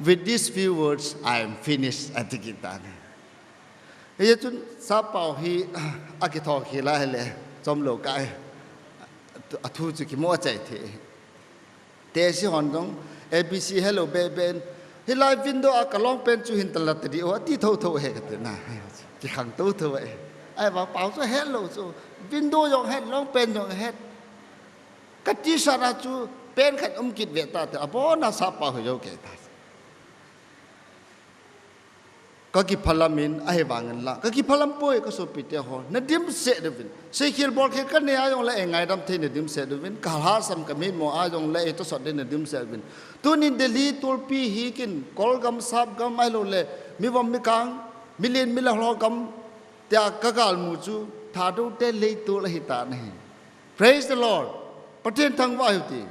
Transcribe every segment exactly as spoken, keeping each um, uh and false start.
With these few words, I am finished, ati kit tan ahi. Hijeh chun, Sappao hi, akitho khel a ahile, chomlou kah e. Athu chu kimu achai thei. Tesi hon jong, A B C helou beben. Hilai window a ka long pant chu hin tala tadi o, ati thotho ahi kati na. Kikhang thotho ahi. Ahivang Pao chu helou chu. Window jong het, long pant jong het. Ka T-shirt a chu pant khat um kit ve ta te, abon a Sappao hi jou kei ta. Ka kiphalam in, ahivangin la. Ka kiphalam poi, ka sopite ho. Na dimset uvin. Seikhel bolkhel ka nei a jongle, eingaidam thei na dimset uvin. Ka lhasam ka mitmo a jongle, eitosot ding na dimset uvin. Tunin Delhi tulpi hi kin, Kolgam, Sapgam, ahilouleh, mivom mikang, milen milalo gam, tia ka galmu chu, Thadou te leitol ahi tan ahi. Praise the Lord. Pathen thangvah u hite.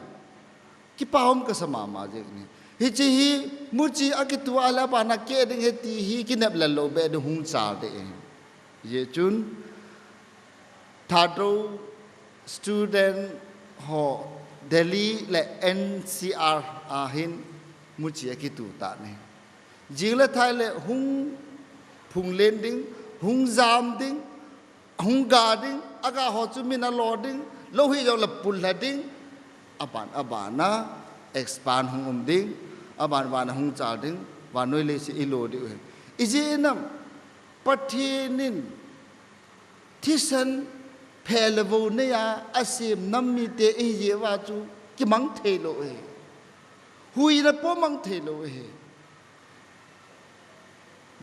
Kipah um kasa mama jeng e. Hiche hi, muchi akitu a le abana keh ding ahi ti hi, kinep le lou be ding hung chal ding ahi. Hijeh chun, Thadou student ho Delhi le N C R a hin muchi akitu tan ahi. Jing le thai le hung phunglen ding, hung jam ding, hung ga ding, aga ho chu min alo ding, lou hijong le pullha ding, aban, abana expand hung um ding, aban, abana hung chal ding, vannoi leiset ilo diu ahi. Ijeh inem, Pathen in thisan phe le vo neiya asem nam mite ihi jeh uva chu kimang thei lou ahi. Huina po mang thei lou ahi.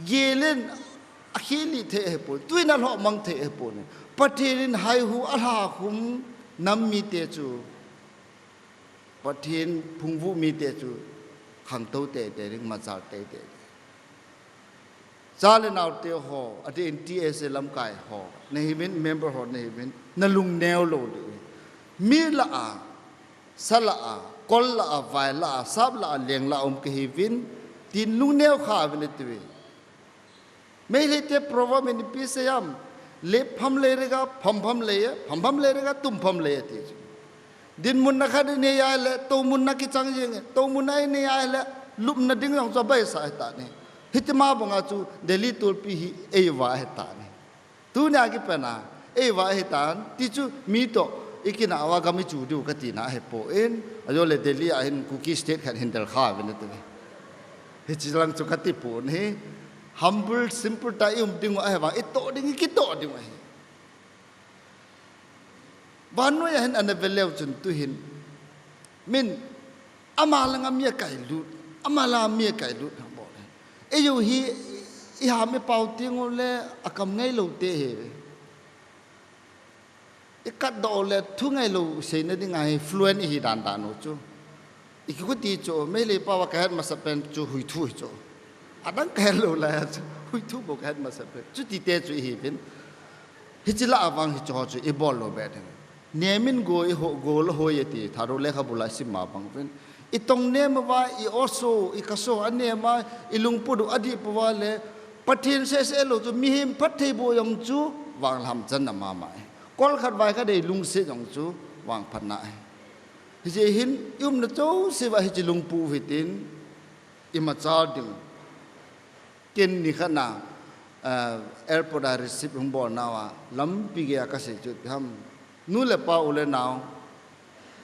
Gel in akhel thei ahipon, tuin alhoh mang thei ahipon. Pathen in haihu alhakhum nam mite chu, Pathen phungvuh mite chu khangtou teitei ding, machal teitei ding. Cha le naote ho, adeh in T S A lamkai ho, nahiuvin, member ho nahiuvin, nalung neo lou diu ahi. Mi lah a, sa lah a, kol lah a, vai lah a, sap lah a, leng lah a um kahiuvin, tin lung neo kha uvin ati uve. Meitei te proverb in ipi asei em, lep pham lei rega, pham pham lei e, pham pham lei rega, tum pham lei e ti chu. Dinmun na khat inei a le, toumun na kichang jeng e, toumun na inei a le, lupna ding jong chu abaisa ahi tan ahi. Hitima banga chu Delhi tulpi hi eiva ahi tan ahi. Tunia kipat a, eiva ahi tan, ti chu mi toh, ikinah uva gam ichu diu kati na ahipon, ajole Delhi a hin Kuki state khat hin del kha uvin ati uve. Hiche lang chu kati pon ahi, humble, simple tah a i um diu ahivang, itoh ding, ikitoh diu ahi. Vannoi a hin ana ve leu chun tuhin, min, ama langa mi akailut, ama langa mi akailut, bol e. Eiho hi, iham ipao teng ule, akam ngailou te ahi. Ikatdoh le thu ngailou seina dinga hi fluent ihi dan dan u chu. Ikikhuti chu, Meitei pao a kahet masat pen chu huithu hi chu. Adang kahet lou lai a chu, huithu bou kahet masat pen. Chuti te chu ihiuvin. Hiche lah a vang hiche ho chu ibol lou be ding. Nem in go iho, go lou hoi ati, Thadou lekhabu la isim ma bang uvin. Itong nem uva, i-oso, ikaso anem a, ilungput u adih pouva le, Pathen seh seh lou chu, mihem phatthei boh jong chu, vanglam channa mama ahi. Kol khat vai khat dei lungset jong chu vangphatna ahi. Hijeh hin, i umna jouse uva hiche lungput u hitin, imachal ding. Ken nikhat na, eh, airport a receive hung bolna uva, lampi geiya kasei chu ipi ham. Nu le pa u le nao,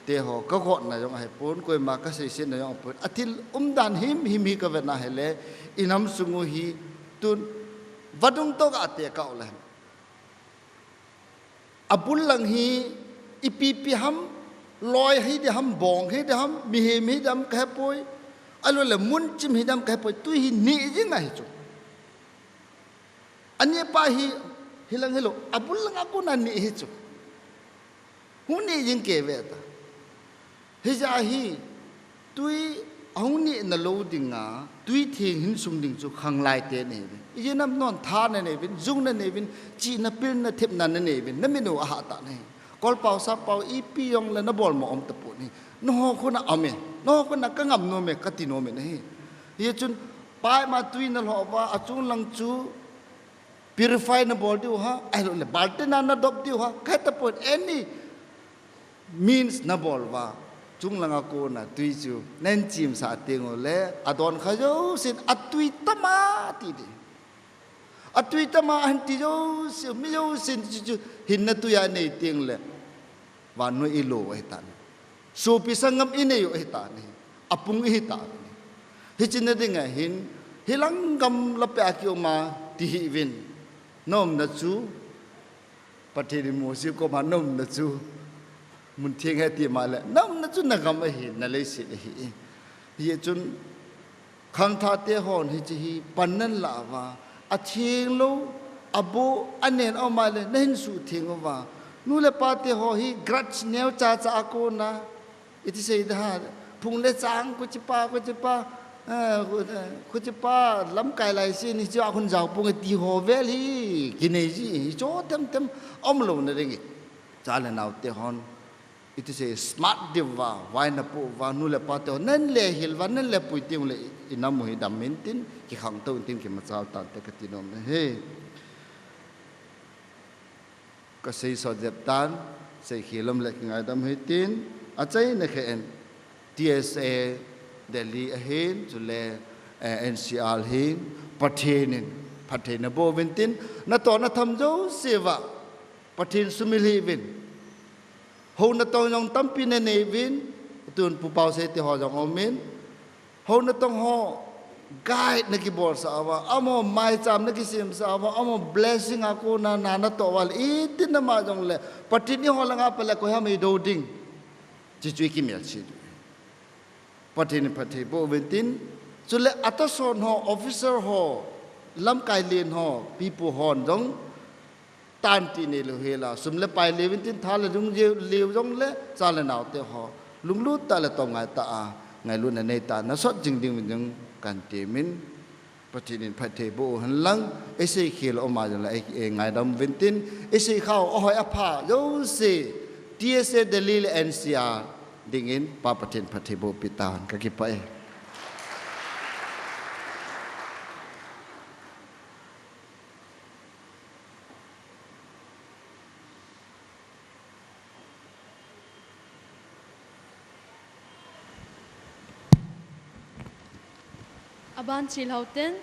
te ho, kagotna jong ahipon, koima kaseisetna jong ahipon. Athil umdan himhim hi kavet na hile, inam sung u hi, tun, vadung toh ga tekah u le. Abul lang hi ipi ipi ham, loi hiding ham, bong hiding ham, mihem hiding ham kahepoi. Ahilouleh munchim hiding ham kahepoi, tui hi neh jing ahi chu. Aneh pa hi, hilang hilou, abul langa kona neh hi chu. Hung neh jing kei ve ta. Hijeh a hi, tui ahung nehna lou dinga, tui theng hin sum ding chu khanglai te nanei uvin. Ijeh inem nanghon tha nanei uvin, jung nanei uvin, chihna pilna thepna nanei uvin, namin u ahah tan ahi. Kolpao, Sappao, ipi jongle nabol mo um tapon ahi. Nangho khut a um e, nangho khut a kangam nom e, kati nom in ahi. Hijeh chun, pipe a tui nalhoh uva, achung lang chu, purify nabol diu ham, ahilouleh baltin a nadop diu ham, kahe tapon any means nabol uva, Chunglanga kona tui chu nahin chimsah teng uleh, adon kha jousen, "Atui tama," ti ding. "Atui tama," ahin ti jouse, mi jousen chu, chu hinna tui anei teng leh, vannoi ilo u ahitan. Sopi sanggam inei u ahitan. Apung ihitan. Hiche na dinga hin, hilang gamla peh a kium a ti hih uvin. Na umna chu, Pathen in Mose koma na umna chu, mun theng ahi ti ma leh, na umna chu na gam ahi, na leiset ahi. Hichun, khangthah te hon hiche hi pan nahin lah uva, atheng lou, abo, anen a um a leh, nahin suhtheng uva. Nu le pa te ho hi grudge neocha cha a kona, iti sei da ha, phung le chang, khuchipa, khuchipa, eh, khu-, eh, khuchipa lamkai lai sin, hiche a khun jao pung e ti ho vel hi, kinei ji, hicho tem tem, umlou na ding e. Cha le nao te hon, iti sei smart diu va, vai na pu va, nu le pa te hon, nahin lehhil va, nahin lehpui teng uleh, i nam u hi dam intin, kikhangtou intin, kimachal tante kati nom e. Ka seisot jep tan, seikhel lom le kingaidam hitin, achaina khen, T S A Delhi ahin, chule, eh, N C R hin, Pathen in, phatthei naboh uvin tin, natohna tham jouse uva, Pathen sumil hih uvin. Houna tong jong tampi nanei uvin, tun Pu Pausei te ho jong um in, houna tong ho, guide nakibolsah uva, amaho maicham nakisemsah uva, amaho blessing a kona na natoh uva leh, itin nama jongleh, Pathen in eiho langa pat leh koi ham eidou ding. Hichu i kimelchih diu. Pathen in phatthei boh uvin tin, chule atahsan ho, officer ho, lamkai len ho, pipu hon jong, tan ti neilou hela, sum le pai leu vin tin, tha le dung leu jongleh, cha le nao te ho, lunglut tah le tomngai tah a, ngailutna neitah a, nasot jing ding uvin jong kahin temin, Pathen in phatthei boh u hen lang, eiseikhel a um a jongleh, ei, eingaidam uvin tin, eiseikhah u, ahoi apha jouse, T S A Delhi le N C R dingin, Pa Pathen phatthei boh pi tan, kakipah e. Aban chilhau ten.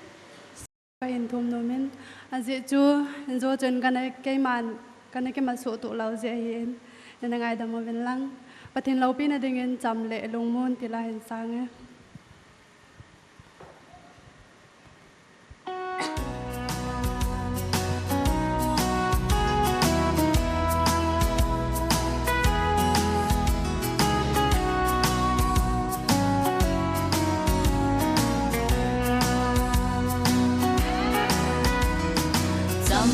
Kahin thum nomin, ajeh chu, injo chun kana keiman, kana kimat soh toh lou jeh ahin, nana ngaidam uvin lang. Pathen loupina dingin cham le lungmon tila hin sang e. Cham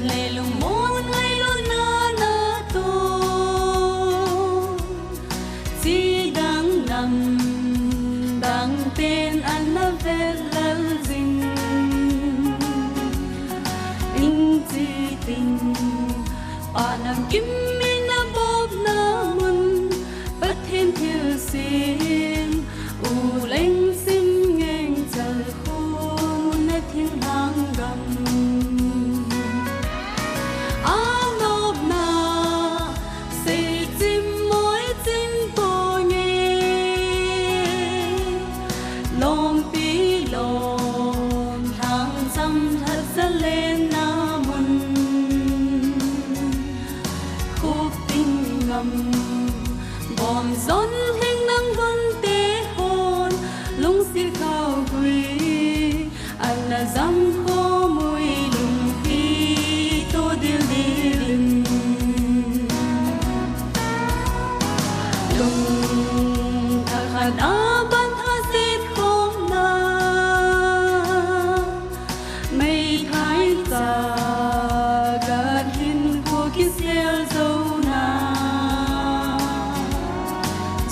le lungmon ngailutna natoh, chi dang nam dang ten ana vetlal jing. Ing chi ting, Pa Namkim in abopna mun, Pathen thilsem, U Lengsim Ngengchal khu, na thinglhang gam. Anopna, seichim moichim ponge, lompi lom, lhang cham lhat zalenna mun, Khupting ngam, bom jon lhing nang gonte hon, lungsi khau gui, ana jam khom ui lungpi to dildil in. Lung thakhat a ban thasit khomna, meithai chaga hin khu kisel jona.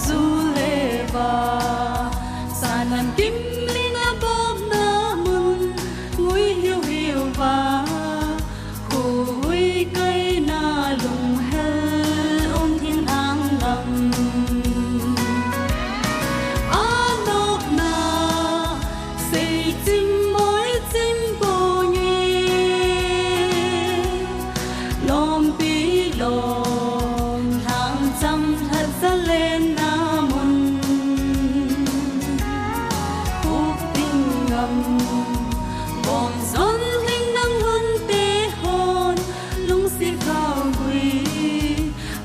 Ju le va, Sanam Kimling abopna mun, ngui hiu hiu va, khuhui kaina lunghel um thinglhang gam. Anopna, seichim moichim ponge, lompi lom, lhang cham lhat zalen Bom zon hing nang lhun te hon, lungsi khau gui,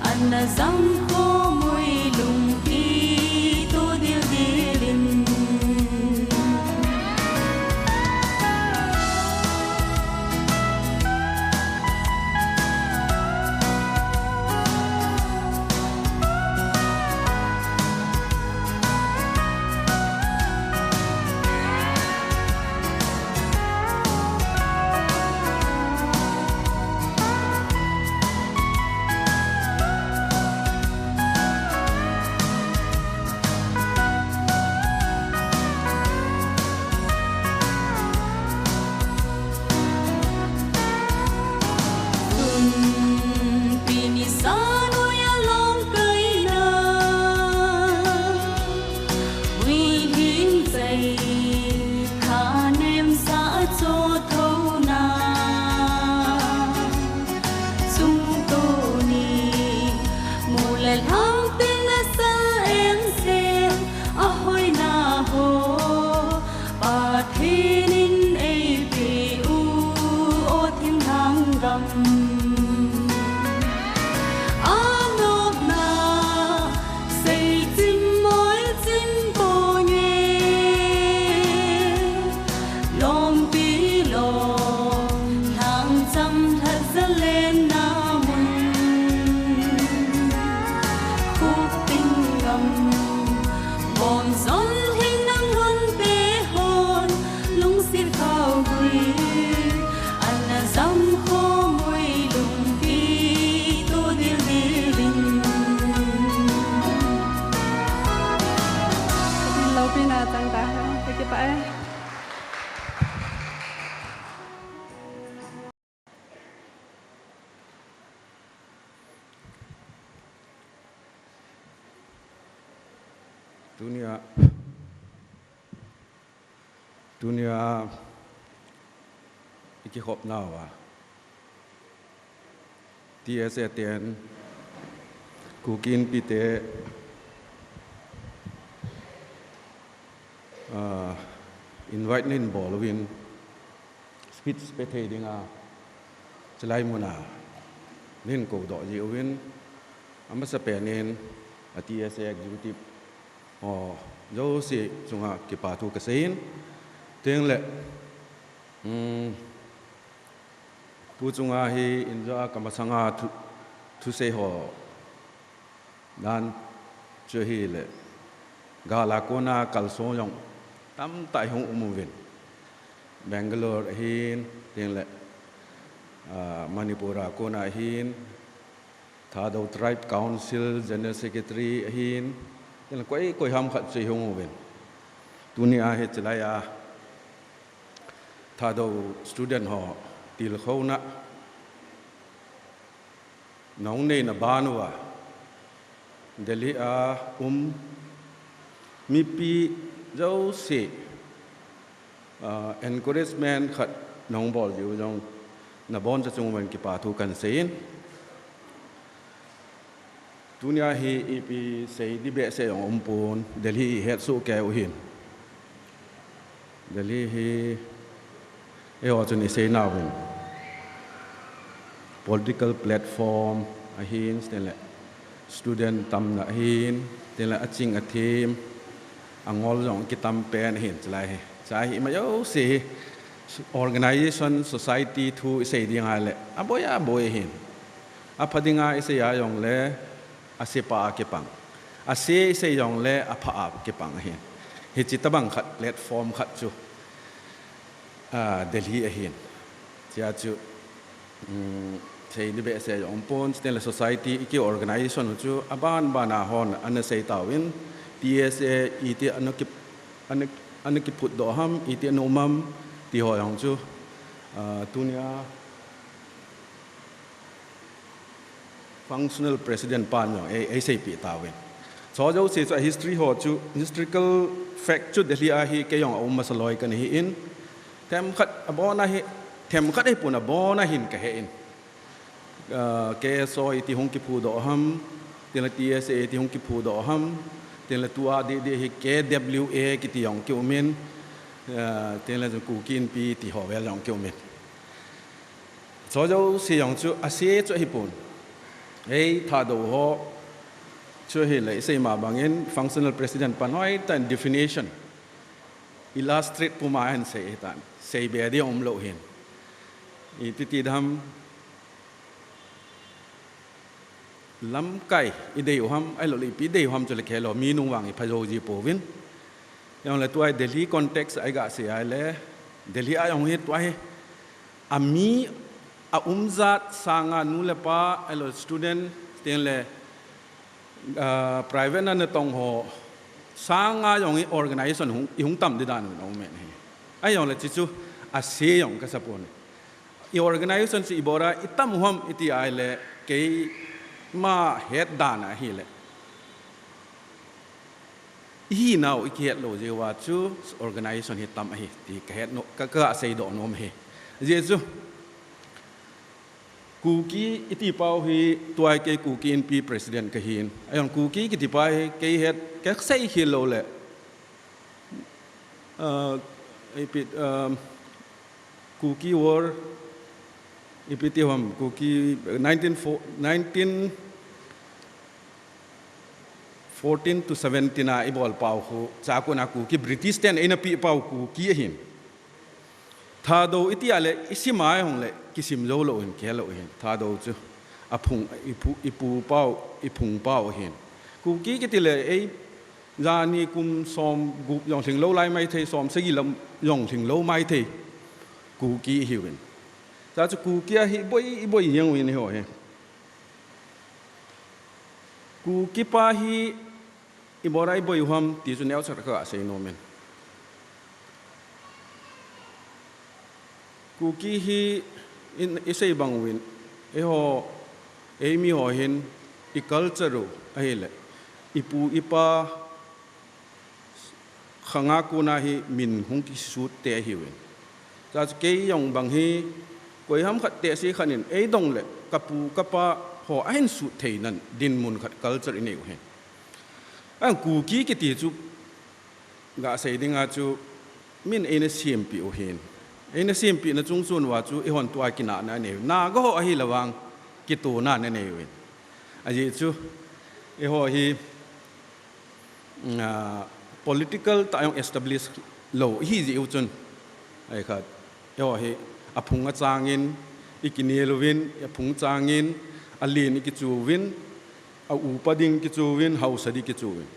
ana zam kho mui lungki to dil dil in. Pathen in eipeh u, o thinglhang gam. Anopna, seichim moichim po nge. Lompi lom, lhang chamlhat zalenna mun. Khupting gam, bom zon hing nang lhun te hon, lungsi khau gui, ana zam kho mui lungpi to dil dil in. Lopina chang ta, kipah e. Tunia, tunia i kikhopnauva T S A ten Kuki Inpi te, ah, invite nahin bol uvin, speech pe thei dinga chulai muna nahin koudoh jiuvin, amasapen in a T S A executive ho jouse chunga kipa thu kasei in, tengle, um, pu chunga hi injo a kamasanga thu, thusei ho dan chu ahile, gal a kona kalson jong tamtah ihung um uvin. Bangalore ahin, tengle, ah, Manipur a kona ahin, Thadou Tribe Council General Secretary ahin, tengle koi, koi ham khat chu ihung uvin. Tunia hi chulai a Thadou student ho tilkhouna nahung neina ban uva, Delhi a um mipi jouse, ah, encouragement khat nahung bol jiu jong naboncha chunga kipa thu kahin sei in. Tunia hi ipi sei ding behseh jong umpon, Delhi ihet soh kei u ahin. Delhi hi eiho chun isei nauvin political platform ahin, tengle student tamna ahin, tengle aching athem, angol jong kitam pen ahin, chulai hi. Chulai hi ima jouse hi organization, society thu isei ding ahile aboi aboi ahin. Apha dinga isei a jongle, ase pah a kipang. Ase isei jongle apha a kipang ahin. Hiche tobang khat, platform khat chu, ah, Delhi ahin. Chea chu, um, sei ding behseh jong umpon, chuteng le society i ki organization u chu aban ban a hon ana sei tauvin, T S A iti ana ki, ana, ana kiphutdoh ham, iti ana um ham, ti ho jong chu, ah, tunia functional president pan jong ei, eiseipeh tauvin. Chu jouse chu a history ho chu, historical fact chu Delhi a hi kei jong aum masa loi kana hi in. Themkhat abon a hi, themkhat ahipon abon a hin kahe in. Ah, K S O iti hung kiphudoh ham, tengle T S A iti hung kiphudoh ham, tengle tua didi hi K W A kiti jong kium in. Tin le chun Kuki Inpi ti ho vel jong kiumin. Chujou si jong chu ase chu ahipon. Ei Thadou ho chu hileh isei ma bangin functional president pan hoitah in definition illustrate puma ahin sei hitan. Seibe ding umlou hin. Iti ti dam lamkai idei u ham, ahilouleh ipi idei u ham chule khelou, mi nung vang ipha jou ji pouvin. Jongle tua hi Delhi context a iga sei ahile, Delhi a jong hi tua hi, ami aumjat sanga nu le pa, ahilou student, tin le, ah, private na natong ho, sanga jong hi organization hung, ihung tam di dan u na um e hi. Ahijongle chuchu ase jong kasa pon. I organization chu ibol a itam u ham iti ahile, keima het dan ahile, ihinau ikihet lou jeh uva chu organization hi tam ahi ti kahet no, ka, kaseidoh nom ahi. Ajeh chu Kuki iti pau hi tua hi kei Kuki Inpi president kahin. Ajong Kuki kiti pa hi kei het kasei khel lou le, ah, ipi, ah, Kuki War, ipi ti ham, Kuki nineteen four, nineteen fourteen to seventeen a ibol pau khu, chua kona Kuki British ten eina peh pau Kuki ahin. Thadou iti ahile, isim a hung le, kisim jou lou hin, kihel lou hin. Thadou chu, aphung, ipu, ipu pau, iphung pau ahin. Kuki kiti le, ei, jani kum som gup jong lhinglou lai maithei, som sagi lam jong lhinglou maithei. Kuki ihiuvin. Chua chu Kuki a hi iboi, iboi jeng uvin eiho hi. Kuki pa hi ibol a iboi u ham ti chu neocha kaga sei nom in. Kuki hi in, isei bang uvin, eiho, eimi ho hin, i culture u ahile, ipu ipa khanga kona hi min hung kisut te ahiuvin. Chua chu kei jong bang hi, koi ham khat te si khat in, eidong le, kapu, kapa ho ahin sut thei nan, dinmun khat culture inei u hin. Ajong Kuki kiti chu, gasei dinga chu, min eina sempeh u hin. Eina sempeh na chung chun uva chu, eihon tua kinahna anei u. Naga ho ahile vang, kitohna anei uvin. Ajeh chu, eiho hi, ah, political tah jong establish lou ihi jeh u chun. Ahikhat, eiho hi, aphung achangin, ikinel uvin, aphung changin, alen ikichu uvin, aupa ding kichu uvin, haosa ding kichu uvin.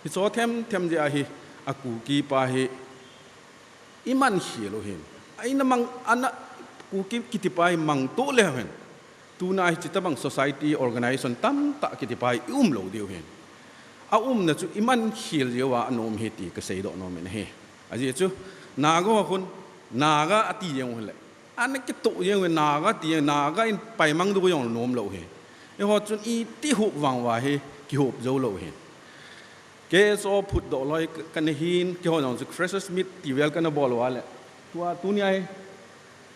Hicho themthem jeh a hi, a Kuki pa hi, iman khel u hin. Eina mang, ana, Kuki kiti pa hi mangto leu hen. Tuna hi hitabang society organization tamtah kiti pa hi ium lou diu hin. Aumna chu iman khel jeh uva anom hi ti kaseidoh nom in ahi. Ajeh chu, Naga ho khun, Naga ati jeng u hile. Ana kitoh jeng uve, Naga ti, Naga in paimang diu jong nom lou hi. Eiho chun iti hop vang uva hi, kihop jou lou hi. K S O phutdoh loi ka, kana hin, keiho jong chu freshers meet ti vel kana bol uva le. Tua, tunia hi,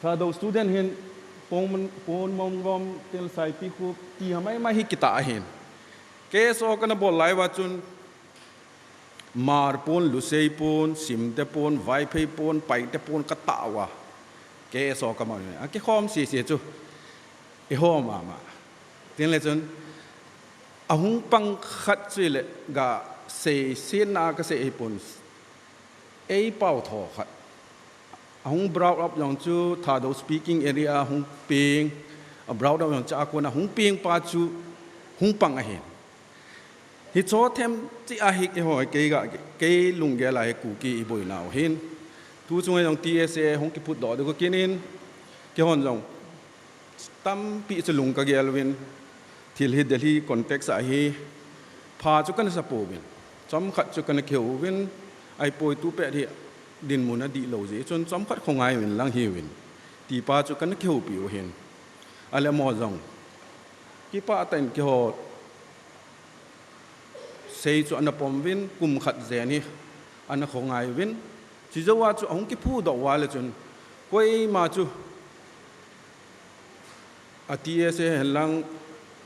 Thadou student hin, pon, pon mong vom, tel saipi khup, ti hamai mai hi kitah ahin. K S O kana bol lai uva chun, Hmar pon, Lusei pon, Simte pon, Vaiphei pon, Paite pon katah uva. K S O kaman uve. Akikhom sese chu. Eiho mama. Tin le chun. Ahung pang khat chu le gasei sena kasei ahipon. Ei pau tho khat. Ahung brought up jong chu Thadou speaking area hung peng. A brought up jong chu a kona hung peng pa chu hung pang ahin. Hicho themcha hi eiho kei ga, kei lunggel a hi Kuki iboinau hin. Tu chunga jong T S A hung kiphutdoh diu kakit in, keihon jong tampi chu lung kagel uvin, thil hi Delhi context a hi, pha chu kana sa pouvin. Chomkhat chu kana kihou uvin, ahipoi tu pet hi dinmun adih lou jeh chun chomkhat khongai uvin lang hiuvin. Ti pa chu kana kihoupi u hin. Ale mo jong. Kipah tah in keiho sei chu ana pom uvin, kum khat jen hi ana khongai uvin. Chujou a chu ahung kiphudoh uva le chun, koima chu a T S A hen lang,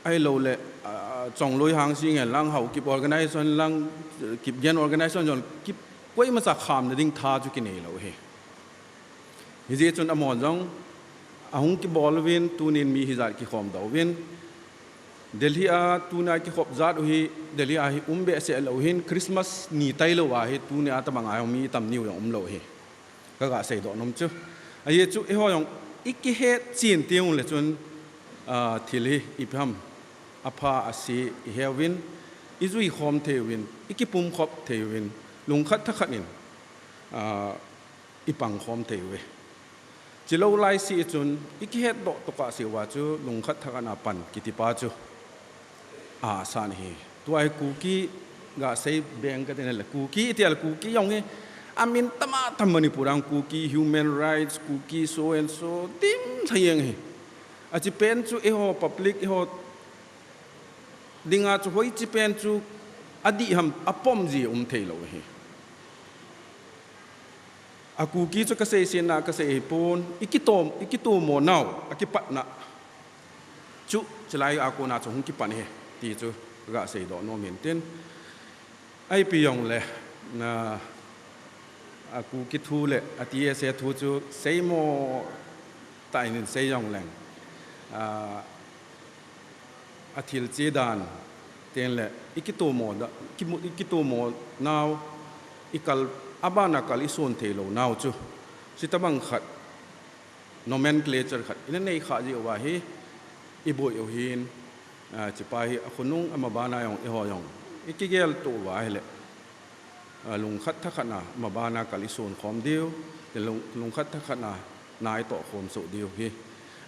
ahilou le, a, Chongloi Hangsing hen lang, Haokip organization lang, Kipgen organization jong, Kip, koimacha khamna ding tha chu kinei lou hi. Hijeh chun amahon jong ahung kibol uvin, tunin mi hijat kikhom doh uvin, Delhi a tunia kikhop jat u hi, Delhi a hi um behseh lou hin, Christmas ni tailou a hi tunia tabang a hi mi itam niu jong umlou hi. Kaga seidoh nom chu, ajeh chu eiho jong ikihet chen teng uleh chun, ah, thil hi ipi ham, apha ase iheuvin, ijui khom thei uvin, ikipumkhop thei uvin, lungkhat thakhat in, ah, ipang khom thei uve. Chulou laise chun ikihetdoh tokah seuva chu lungkhat thakhat a pan kitipa chu asan ahi. Tua hi Kuki gasei beng katin le, Kuki itia le Kuki jong hi amin tam a tam, Manipur a Kuki human rights, Kuki so and so, dimlha jeng hi. Achi pen chu eiho public, eiho dinga chu hoiche pen chu adih ham, apom ji um theilou hi. A Kuki chu kaseisetna kasei hipon, ikitomo, ikitomo nau akipatna chu chulai a kona chu hung kipan ahi ti chu kaga seidoh nom in tin. Ipi jongle, na, a Kuki thu le a TSA thu chu seimo tah in sei jongleng, a, athil che dan tengle ikitomo da, ikimu-, ikitomo nau, ikal, abana kal ison theilou nau chu, chutabang khat nomenclature khat ina nei kha jeh uva hi iboi u hin, a, chupa hi akhonung, amabana jong eiho jong ikigel to uva ahile, a, lungkhat thakhat a mabana kal ison khom diu, lung-, lungkhat thakhat a na itoh khom soh diu hi,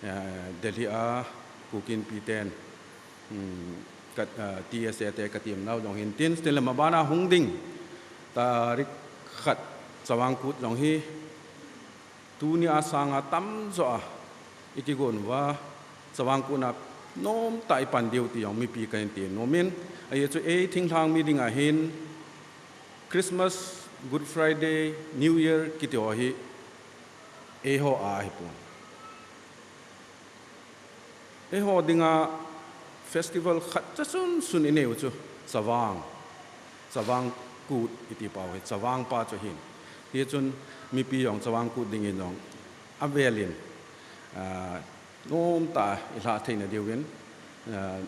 a, Delhi a Kuki Inpi ten, um, ka, a, TSA te katem nau jong hin tin, tin le mabana hung ding tarik khat Chavang Kut jong hi tunia sanga tamjo a ikigon uva, Chavang Kut a nomtah ipan diu ti jong mipi kahin tem nom in, ajeh chu ei thinglhang mi dinga hin Christmas, Good Friday, New Year kiti ho hi eiho a ahipon. Eiho dinga festival khat chasun sun inei u chu Chavang, Chavang Kut iti pau hi, Chavang pa chu ahin. Hichun mipi jong Chavang Kut dingin jong avel in, a, nomtah a ilha theina diuvin, a,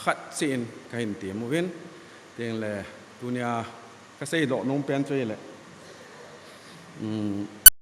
khat cheh in kahin tem uvin, tin le tunia kaseidoh nom pen chu ahile, um,